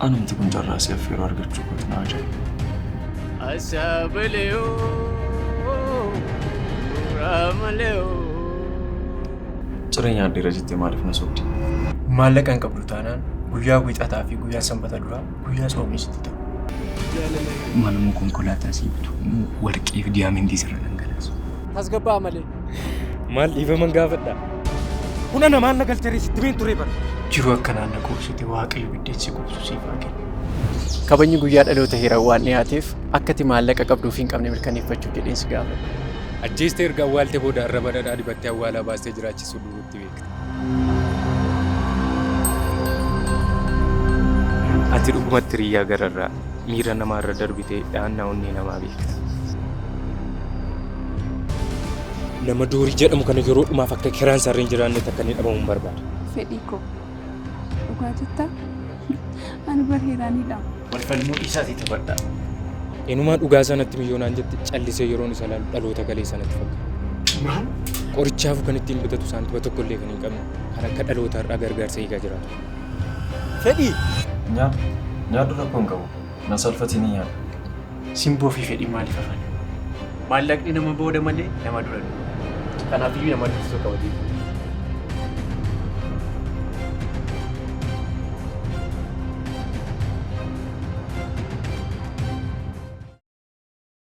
Anumti kun carraa si affeeruu argachuu kootu na ajaa'iba. Ciree nyaadheera jettee maaliif na sobde? Maallaqa hin qabdu taanaan guyyaa Wiixataa fi guyyaan Sanbata duraa guyyaa tsoomii sitti ta'u. Manuma konkolaataa sii bitu warqee fi diyaamendii sirra dhangalaasu. Tasgabbaa'a malee. Maal dhiifaman gaafadha? Kun ana maal na galcheree sitti himeen ture bara. Jiruu akkanaan na quubsite Waaqayyo biddeen si quubsu siif haa kennu. Kabajni guyyaa dhaloota Heeran waan dhiyaateef akka ati maallaqa qabduu fi hin qabne mirkaneeffachuuf jedheen si gaafadhe. Ajjeestee erga awwaalte booda arraba dhadhaa dibattee awwaalaa baastee jiraachisuu duruutti beekta. Ati dhugumatti hiriyyaa gararraa miira namaarra darbitee dhahannaa onnee namaa beekta. Nama Doorii jedhamu kana yeroo dhumaaf akka kiraan sarreen jiraannetti akka inni dhabamu hin barbaada. Fedhii koo. Dhugaa jettaa? Ani bar Heeraanidha. Wal falmuu dhiisaatii taphadhaa. Inumaa dhugaa sanatti miyyoonaan jette callisee yeroon isa ilaalu dhaloota galee sanatti fakkaata. Maal? Qorichaafu kan ittiin bitatu saantima tokkollee kan hin qabne kan akka dhaloota har'aa gargaarsa eegaa jiraatu. Fedhii! Nyaadhu. Nyaadhu rakkoo hin qabu. Na salfatinii nyaadhu. Simboo fi fedhiin maaliif hafan? Maallaqni nama booda malee nama dura hin dhufu. Kanaafiyyuu nama dursuu qaba jechuudha.